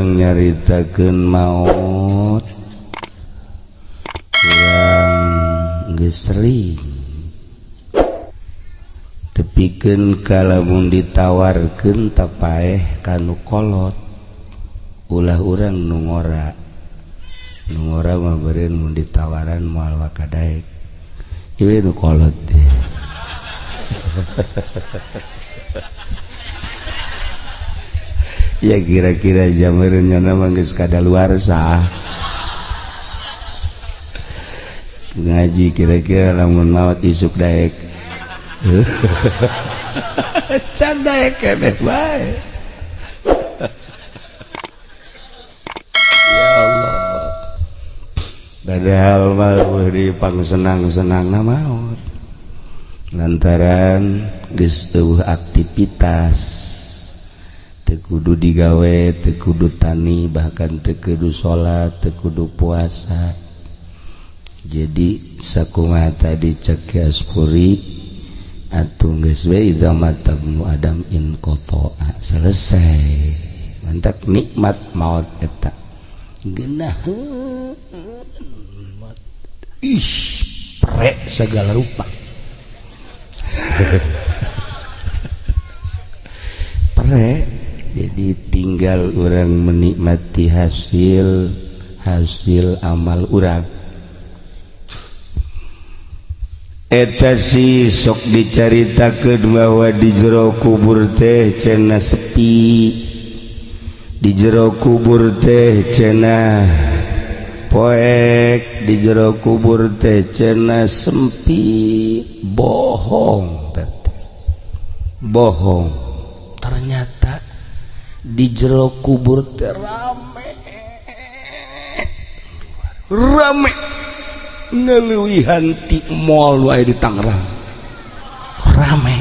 Urang nyaritakeun maot, urang geus sering tepikeun kalamun ditawarkeun tapaeh kanu kolot, ulah urang nu ngora. Nu ngora mah beureun mun ditawaran moal wakadaek, ieu nu kolot teh. Ya kira-kira jameureun nya mah geus kadaluarsa ngaji, kira-kira lamun maot isuk daek. Can daek keneh bae. Ya Allah, padahal mah di pangsenang-senangna maot lantaran geus eueuh aktivitas, teu kudu digawe, teu kudu tani, bahkan teu kudu salat, teu kudu puasa. Jadi sakumaha tadi cek Ki Aspuri, atuh geus we idza mata ibnu adam in qata'a, selesai. Mantap nikmat maot eta. Geunaheun. Ih, prek segala rupa. Prek. Jadi tinggal orang menikmati hasil hasil amal urang. Eta si sok dicaritakeun bahwa di jero kubur teh cenah sepi, di jero kubur teh cenah poek, di jero kubur teh cenah sempit. Bohong, bohong. Ternyata di jero kubur teh rame, rame ngeleuwihan ti mall nu aya di Tangerang, rame.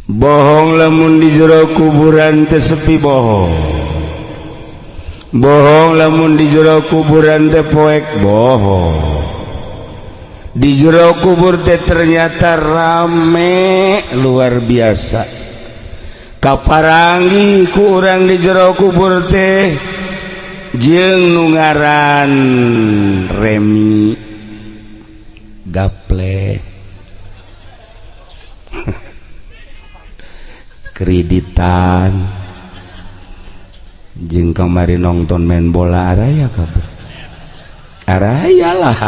Bohong lamun di jero kuburan teh sepi, bohong. Bohong lamun di jero kuburan teh poek, bohong. Di jero kubur teh ternyata rame luar biasa. Kaparanggi ku urang di jero kubur teh jeung nu ngaran Remi gaple kreditan jeung kamari nonton main bola araya kabeh, araya lah.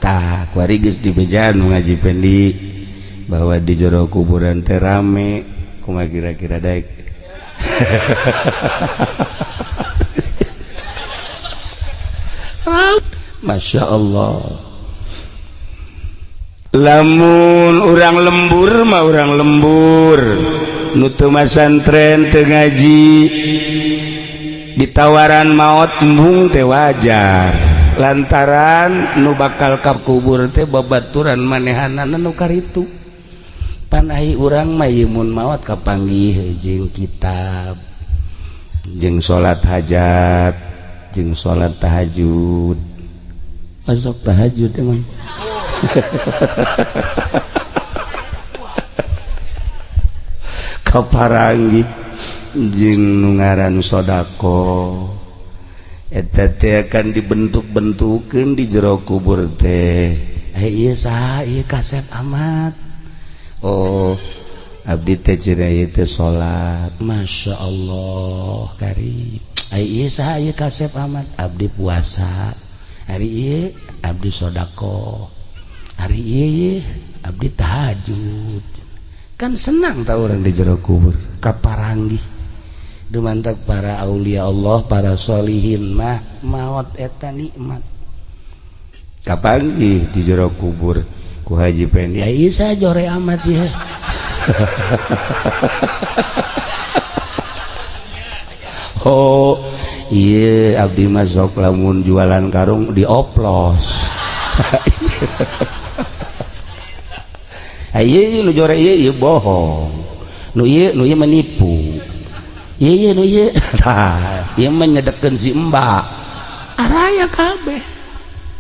Tah kuari geus dibejaan ngaji Pendi bahwa di jero kuburan teh rame, kumaha kira-kira daek. Masya Allah. Lamun urang lembur mah urang lembur nu teu masantren teu ngaji ditawaran maot embung teh wajar, lantaran nu bakal ka kubur teh babaturan manehanana nu karitu. Pan ai urang mah ieu mun maot kapanggih jeung kitab, jeung salat hajat, jeung salat tahajud. Masuk tahajud emang. Kaparanggi jeung nu ngaran sedekah eta teh akan dibentuk-bentukeun di jero kubur teh. Ieu saha ieu kasep amat. Oh, abdi teh cenah ieu teh salat. Masya Allah karim. Ieu saha ieu kasep amat. Abdi puasa. Hari ieu abdi sedekah. Hari ieu abdi tahajud. Kan senang tau orang di jero kubur kaparanggih. Dumantak para aulia Allah, para solihin mah maot eta nikmat. Kapanggih di jero kubur ku Haji Pendi. Ya ieu saha jore amat ya. Oh, iya abdi mah sok lamun jualan karung dioplos. Ieu nu jore ieu ieu bohong. Nu ieu nu ieu menipu. Ieu ieu nu ieu. Tah, ieu mah nyedekeun si Mbak. Araya kabeh.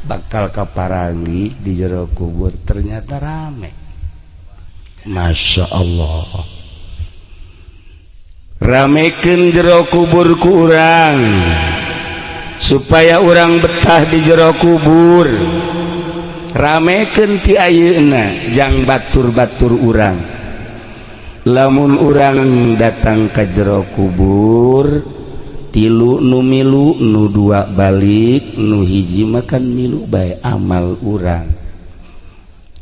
Bakal kaparangi di jero kubur ternyata rame. Masya Allah, ramekeun jero kubur ku urang supaya urang betah di jero kubur. Ramekeun ti ayeuna jang batur-batur urang. Lamun urang datang ke jero kubur, tilu nu milu, nu dua balik, nu hiji makan milu bae amal urang.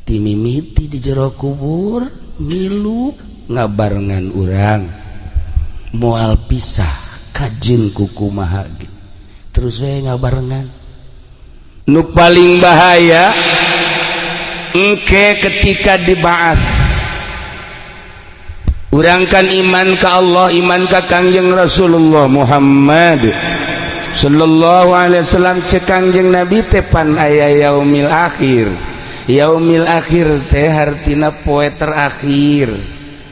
Timimiti di jero kubur milu ngabarengan urang, moal pisah kajeun kukumaha ge, terus we ngabarengan. Nu paling bahaya engke ketika diba'ats. Urang kan iman ka Allah, iman ka Kangjeng Rasulullah Muhammad sallallahu alaihi wasallam. Cek Kangjeng Nabi teh pan aya yaumil akhir. Yaumil akhir teh hartina poe terakhir.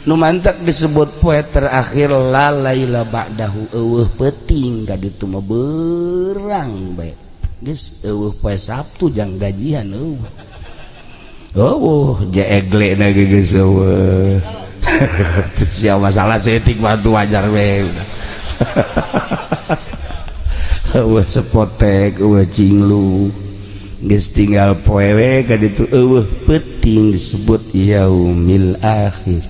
Nu mantak disebut poe terakhir, la laila ba'dahu, eueuh peuting ka ditu mah, berang bae geus, eueuh poe Sabtu jang gajian, eueuh eueuh jeegle na ge geus eueuh. Terus ya masalah setik bantu wajar we. Eueuh sepotek, eueuh cinglu, geus tinggal poe we ka ditu, eueuh peuting, disebut yaumil akhir.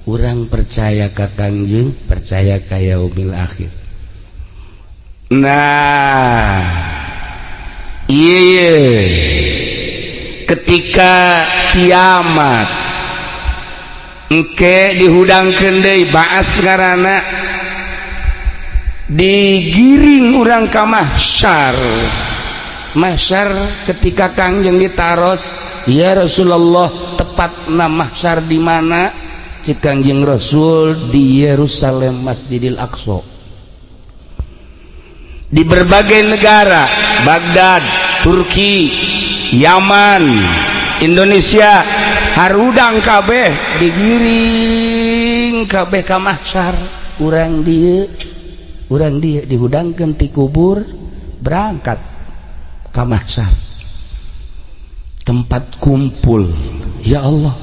Urang percaya ka Kangjeng, percaya ka yaumil akhir. Nah, iya, ketika kiamat engke dihudangkeun deui, ba'ats ngaranna, digiring urang ka mahsyar. Mahsyar, ketika Kangjeng ditaros, "Ya Rasulullah, tepat nama mahsyar di mana?" Cek Kangjeng Rasul, "Di Yerusalem, Masjidil Aqsa." Di berbagai negara, Baghdad, Turki, Yaman, Indonesia, harudang kabeh digiring kabeh ka mahsyar. Urang dieu, urang dieu dihudangkeun ti kubur, berangkat ka mahsyar, tempat kumpul. Ya Allah,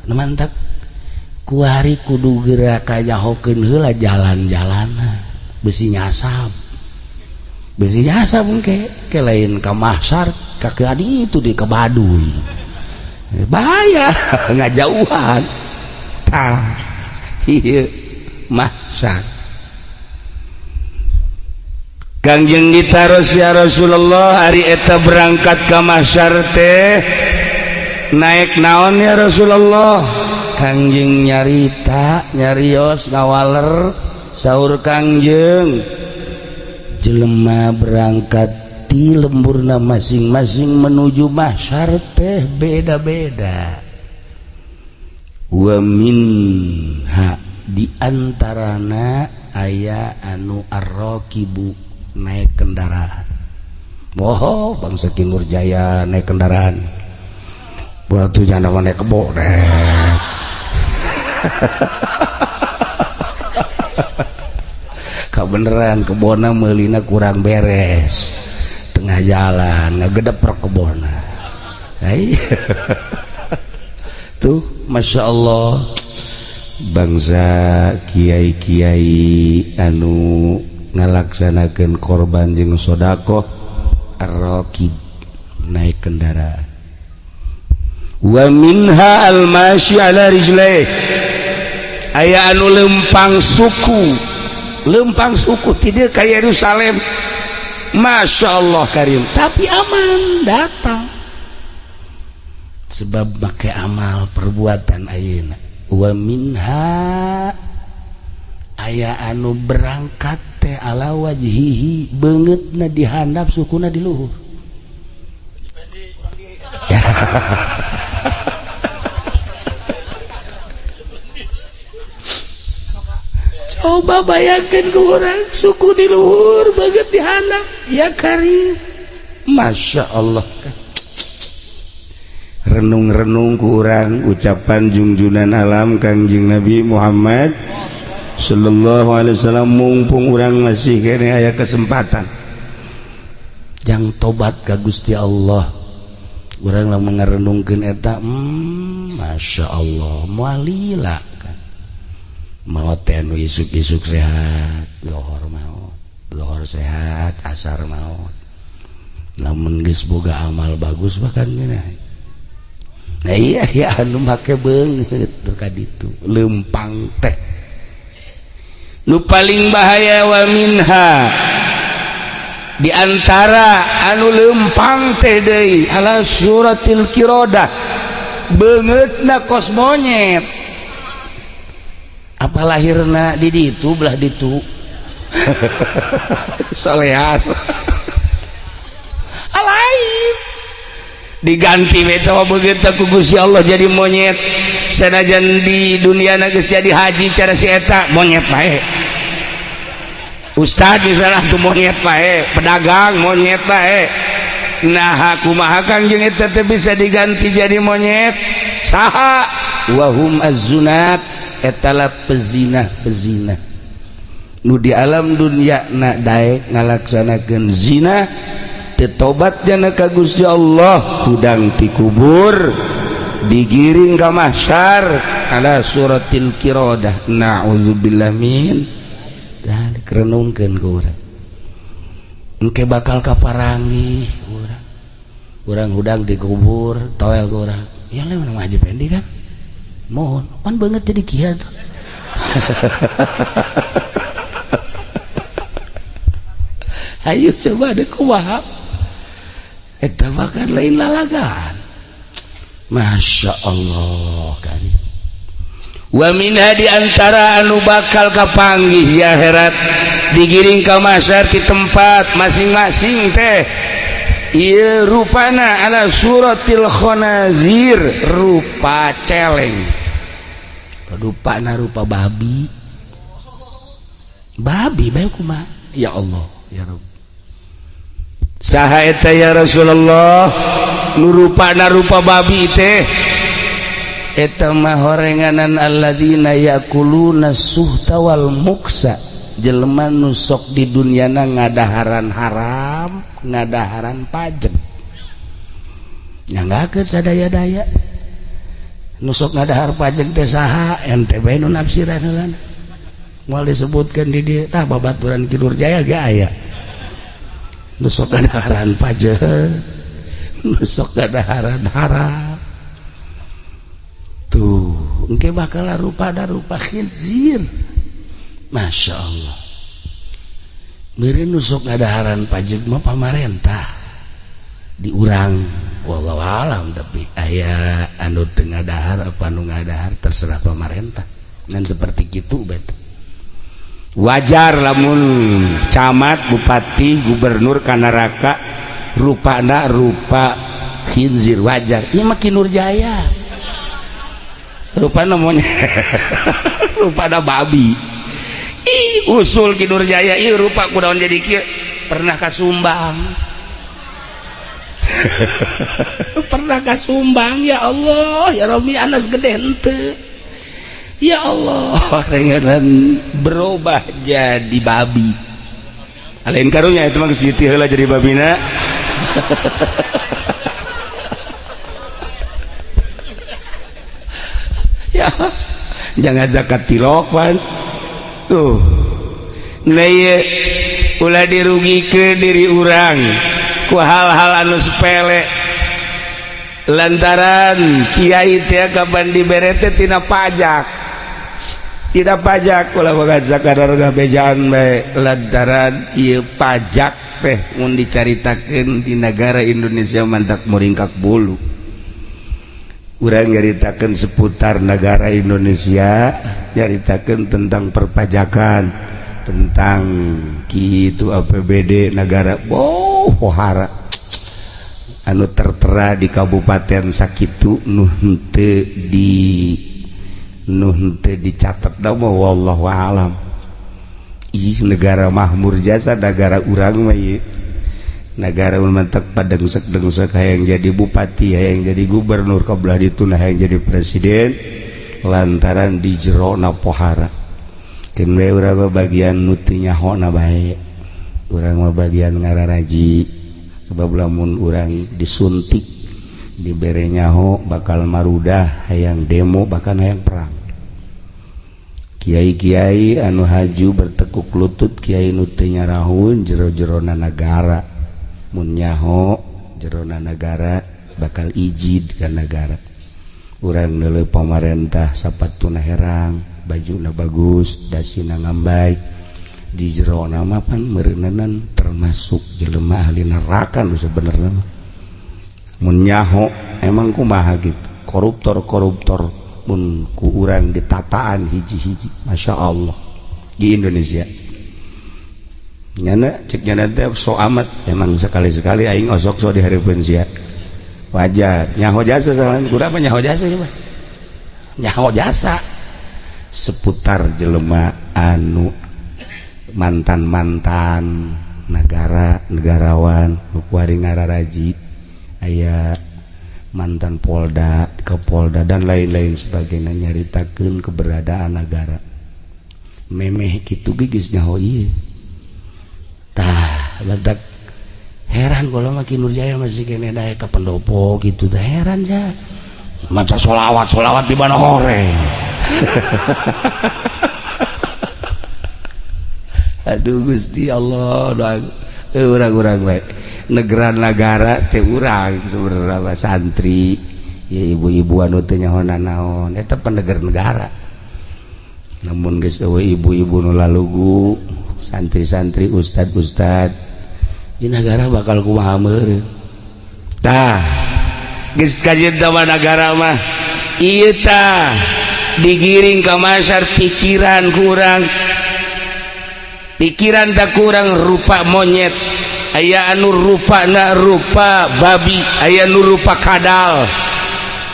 mantap. Kuari kudu geura kanyahokeun heula jalan-jalana, besi nyasab, besi nyasab engke ke lain ka mahsyar, ka adi itu di ke Baduy, bahaya ngajauhan. Tah, ieu mahsyar. Kangjeng ditaros, "Ya Rasulullah, ari eta berangkat ka mahsyar teh naik naon ya Rasulullah?" Kangjeng nyarita, nyarios, ngawaler. Saur Kangjeng, jelema berangkat di lemburna masing-masing menuju mahsyar teh beda-beda. Wa minha, di antarana aya anu arrokibu, naik kendaraan. Oh, bangsa Ki Jaya naik kendaraan, waktu jangan naik kebo rek. Kebeneran kebona melina kurang beres, tengah jalan ngegedep kebona. Hai. Tuh, masya Allah, bangsa kiai-kiai anu ngalaksanakeun korban jeung sodakoh, ar-raqib, naik kendaraan. Wa minha al-masyi ala rijlaih, aya anu lempang suku, lempang suku tidak ka Yerusalem. Masya Allah karim, tapi aman datang sebab make amal perbuatan ayeuna. Wa minha, aya anu berangkat teh ala wajhihi, beungeutna di handap, sukuna di luhur ya. Coba bayangkan ke orang suku di luhur, banget di handap, ya karim. Masya Allah, renung-renung kurang ucapan jungjunan alam Kangjeng Nabi Muhammad sallallahu alaihi wasallam. Mumpung urang masih kene aya kesempatan jang tobat ka Gusti Allah. Urang lamun ngarenungkeun eta, Masya Allah, moal lila kan. Maot teh anu isuk-isuk sehat, lohor maot, lohor sehat, asar maot. Lamun geus boga amal bagus bahkan geunah. Nah iya ya anu make beungeut tuh ka ditu, leumpang teh. Nu paling bahaya wa minha di antara anu lempang teh deui ala suratil qirodah, beungeutna kos monyet. Apa lahirna di ditu belah ditu solehan alain diganti we teh beungeut ku Gusti Allah jadi monyet. Sanajan di dunia geus jadi haji cara si eta monyet bae. Ustad misalnya tuh monyet bae, pedagang monyet bae. Nah kumaha Kangjeng eta teh bisa diganti jadi monyet? Saha? Wahum az-zunat, etala pezina-pezina. Nu di alam dunia na daek ngalaksanakeun zina, teu tobat jana ka Gusti Allah, hudang ti kubur digiring ka mahsyar ala suratil qirodah. Na'udzubillah min dzalik. Renungkeun ku urang, engke bakal kaparangi urang. Urang hudang di kubur toel ku urang, ya lamun Haji Pendi kan mohon pan banget jadi kieu tuh. Ayo coba deh kumaha eta bakal lain lalagan. Masya Allah kan. Wa minha di antara anu bakal kapanggih ya akhirat digiring ka mahsyar di tempat masing-masing teh ieu rupana ala suratil khanazir, rupa celeng, rupana rupa babi. Babi bae kumaha ya Allah ya Rabb. Saha eta ya Rasulullah nu rupana rupa babi teh? Eta mah horenganan alladzina yakuluna suhta wal muksa, jelema nu sok di dunyana ngadaharan haram, ngadaharan pajeng. Nyanggakeun sadaya-daya. Nu sok ngadahar pajeng teh saha? Ente bae nu nafsiran heula. Moal disebutkeun di dieu tah babaturan Ki Nurjaya ge aya. Nu sok ngadaharan pajeng, nu sok ngadaharan haram. Tuh, engke bakal rupa da rupa khinzir. Masya Allah. Meureun nu sok ngadaharan pajeg mah pamarentah di urang, wallahu alam, tapi aya anu teu ngadahar apa anu ngadahar terserah pamarentah. Ngan seperti kitu bet. Wajar lamun camat, bupati, gubernur ka neraka rupana rupa khinzir, wajar. Ieu mah Ki Nurjaya. Rupa namanya rupa ada babi. Ih, usul Ki Nurjaya ih rupa kudaon jadi kieu pernah ka Sumbang. Pernah ka Sumbang ya Allah ya Rabbi anas gede henteu. Ya Allah rengenan berubah jadi babi. Lain karunya itu mah geus jitu heula jadi babina. Ya, jangan zakat tilok pan. Tuh. Nah ieu ulah dirugikeun diri urang ku hal-hal anu sepele. Lantaran kiai teh kapan dibere teh tina pajak. Tidak pajak ulah boga sakadar bejaan bae lantaran ieu pajak teh mun dicaritakeun di negara Indonesia mantak muringkak bulu. Urang nyaritakeun seputar negara Indonesia, nyaritakeun tentang perpajakan, tentang kitu APBD negara, boh pohara anu tertera di kabupaten sakitu nu henteu dicatat da mah wallahu alam. Ih negara mahmur jasa negara urang mah ieu. Negara mantak padengsek-dengsek hayang jadi bupati, hayang jadi gubernur, kabelah dituna hayang jadi presiden lantaran di jerona pohara. Keun we urang mah bagian nu teu nyahona bae. Urang mah bagian ngararaji. Sebab lamun urang disuntik Dibere nyaho bakal marudah, hayang demo, bahkan hayang perang. Kiai-kiai anu haju bertekuk lutut, kiai nu teu nyarahun jero-jerona nagara, mun nyaho jerona nagara bakal ijid ka nagara. Urang neuleuh pamarentah, sapatuna herang, bajuna bagus, dasina ngambay, di jerona mah pan meureunanan termasuk jelema ahli neraka nu sebenarnya mah. Mun nyaho emang kumaha gitu, koruptor-koruptor mun ku urang ditataan hiji-hiji, Masya Allah di Indonesia nyana cek nyana teh so amat. Emang sekali-sekali aing osok so di hareupeun sia wajar nyaho jasa. Salah kurang apa nyaho jasa coba nyaho jasa seputar jelema anu mantan-mantan negara, negarawan nu kuari ngararaji, aya mantan Polda, Kapolda, dan lain-lain sebagainya, nyaritakeun keberadaan negara memeh kitu ge geus nyaho ieu. Tah, badak heran kalau makin Nurjaya masih kene daek ka pendopo gitu tah, heran ja maca solawat solawat di mana horeng. Aduh Gusti Allah, doa urang-urang bae negara-negara teh urang sebenarnya santri ya, ibu-ibu anu teu nyaho naon eta penegar negara. Namun geus eueuh ibu-ibu nu lalugu, santri-santri, ustad-ustad di negara bakal kumaha meureun. Tah, geus kajian mah negara mah ieu tah digiring ka masar pikiran kurang, pikiran tak kurang rupa monyet, aya anu rupa na rupa babi, aya anu rupa kadal,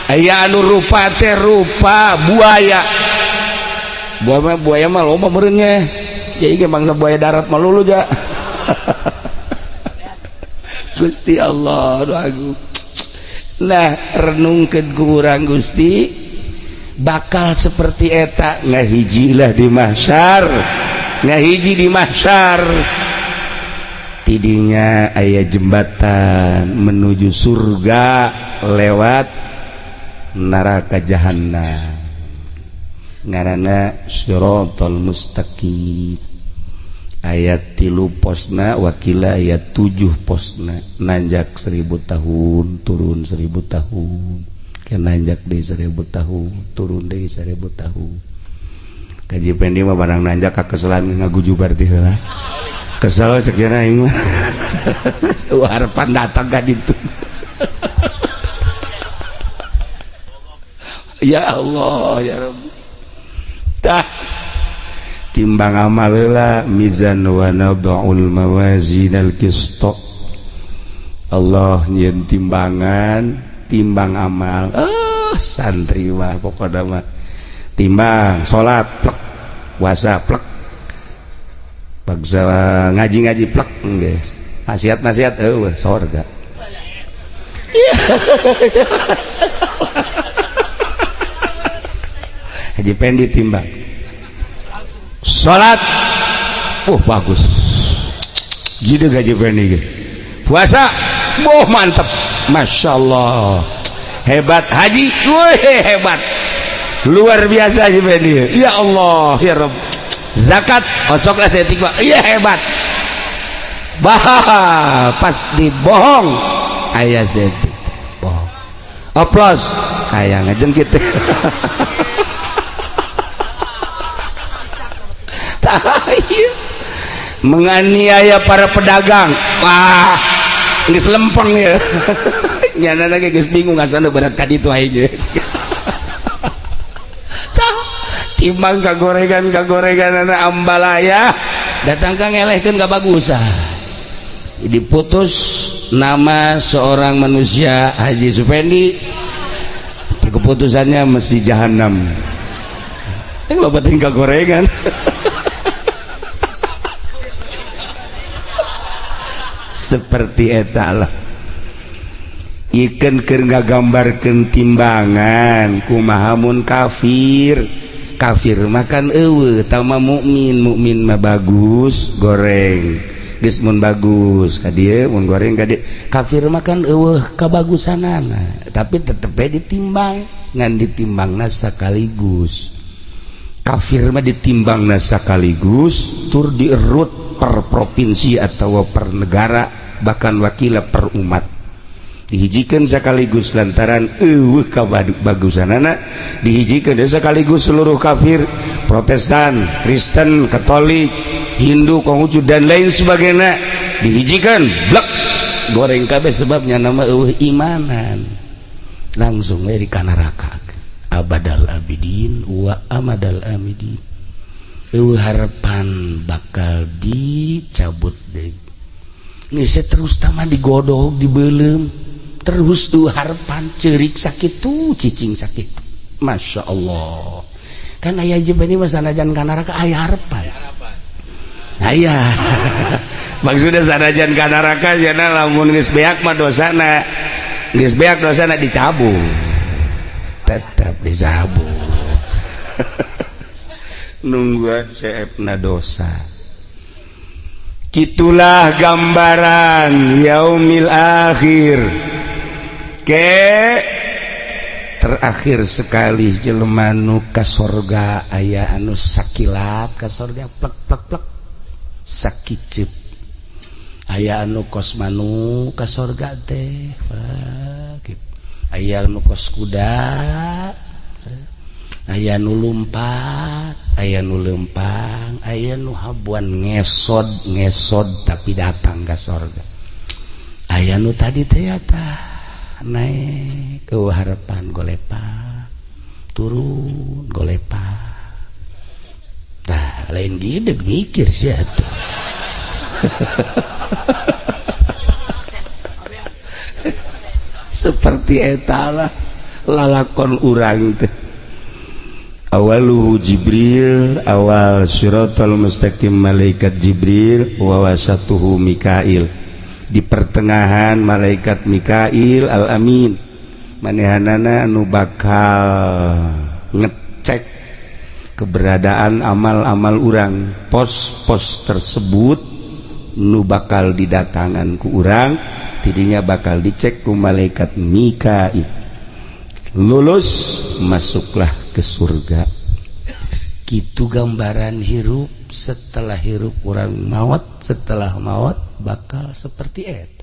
aya anu rupa teh rupa buaya. Buaya mah, buaya mah loba meureunnya jadi ge bangsa buaya darat mah lulu ja. Gusti Allah, aduh agung. Nah, renungkeun ku urang Gusti bakal seperti eta ngahijilah di mahsyar, ngahiji di mahsyar. Tidinya aya jembatan menuju surga lewat neraka jahanam, ngaranna siratal mustaqim. Ayat 3 posna wakila ayat 7 posna, nanjak 1000 tahun, turun 1000 tahun, ke nanjak deui 1000 tahun, turun deui 1000 tahun. Kaji Pendi mah barang nanjak ka keselan ngagujubar ti heula. Kesel cek cenah aing mah. Harapan datang ka ditu. Ya Allah ya Rabbi. Tah timbang amal heula, mizan wa nad'ul mawazinal qist. Allah nyieun timbangan, timbang amal. Santri mah pokona mah timbang salat plek, puasa plek, bagsa ngaji-ngaji plek, geus nasihat-nasihat eueuh sorga. Haji Pendi timbang salat, bagus gitu Haji Pendi. Puasa, boh mantep, Masya Allah hebat haji, wih hebat luar biasa Haji Pendi, ya Allah ya Rabb. Zakat osoklah saya tikwa, iya hebat. Bah pasti bohong ayah saya bohong, oplos ayah ngajengkit. Menganiaya para pedagang, wah geus lempeng ya. Nyana lagi geus bingung asana berat ka ditu aing. Timbang kagorengan kagorengan anak ambalaya datang ka ngelehkeun ka bagusan. Diputus nama seorang manusia Haji Supendi, keputusannya mesti jahanam. Yang loba tinggal gorengan. Seperti eta lah. Ikeun keur ngagambarkeun timbangan kumaha mun kafir. Kafir makan eueuh tama mukmin, mukmin mah bagus goreng. Geus mun bagus ka dieu, mun goreng ka dieu. Kafir mah kan eueuh kabagusanana, tapi tetep we ditimbang, ngan ditimbangna sekaligus. Kafir mah ditimbangna sekaligus tur dierut per provinsi atau per negara, bahkan wakila per umat. Dihijikan sekaligus lantaran eueuh kabagusanana, dihijikan sekaligus seluruh kafir, Protestan, Kristen, Katolik, Hindu, Konghucu dan lain sebagainya, dihijikan blek goreng kabeh, sebabnya nama eueuh imanan, langsung we di neraka abadal abidin wa amadal amidin. Eueuh harapan bakal dicabut deui. Geus terus tama digodog, dibeuleum terus tuh harapan, cerik sakitu, cicing sakitu. Masya Allah, kan aya ini mah sanajan ka neraka aya harapan. Aya maksudnya sanajan ka neraka jana lamun geus beak mah dosana, geus beak dosana dicabut, tetap dicabut, nungguan seepna dosa. Gitulah gambaran yaumil akhir. Ke terakhir sekali jelema nu ka sorga, aya anu sakilat ka sorga, plek plek plek, sakiceup. Aya anu kos manu ka sorga teh, aya anu kos kuda, aya nu lumpat, aya nu lempang, aya nu habuan ngesod ngesod tapi datang ke sorga. Aya nu tadi teh naik ke harapan, golepa turun, golepa. Nah, lain gede mikir sih atuh. Seperti etalah lalakon urang teh. Awaluhu Jibril, awal siratal mustaqim malaikat Jibril, wa wasatuhu Mikail, di pertengahan malaikat Mikail al-Amin, manehanana anu bakal ngecek keberadaan amal-amal urang. Pos-pos tersebut nu bakal didatangan ku urang, tidinya bakal dicek ku malaikat Mikail. Lulus, masuklah ke surga. Gitu gambaran hirup setelah hirup urang maut. Setelah maut bakal seperti eta.